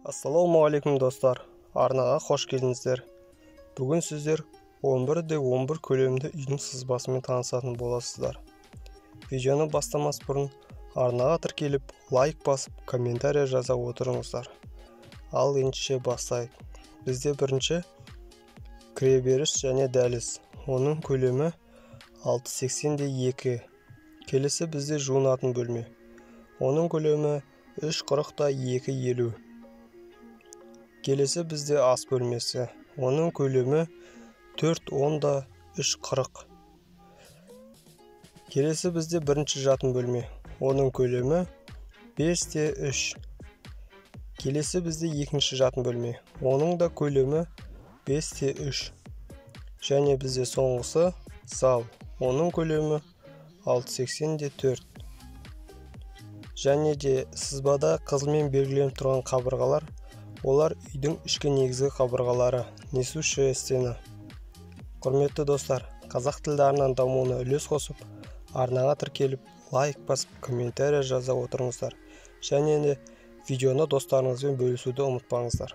Ассалаумағалейкум, достар! Арнаға қош келдіңіздер. Бүгін сіздер 11 де 11 көлемді үйдің сызбасымен танысатын боласыздар. Видеоны бастамас бұрын арнаға тіркеліп, лайк басып, комментария жаза отырыңыздар. Ал ендеше бастайық. Бізде бірінші кіреберіс және дәліз. Оның көлемі 6,80 де 2. Келесі бізде жуынатын бөлме. Оның көлемі 3,40 та 2,50. Келесі бізде ас бөлмесі. Оның көлемі 4,10 да 3,40. Келесі бізде бірінші жатын бөлме. Оның көлемі 5 те 3. Келесі бізде екінші жатын бөлме. Оның да көлемі 5 те 3. Және бізде соңғысы зал. Оның көлемі 6,80 де 4. Және де сызбада қызылмен белгіленіп тұрған қабырғалар, олар үйдің ішкі негізгі қабырғалары, несущая стена. Құрметті достар, қазақ тілді арнаның дамуына үлес қосып, арнаға тіркеліп, лайк басып, комментария жаза отырыңыздар. Және де видеоны достарыңызбен бөлісуді ұмытпаңыздар.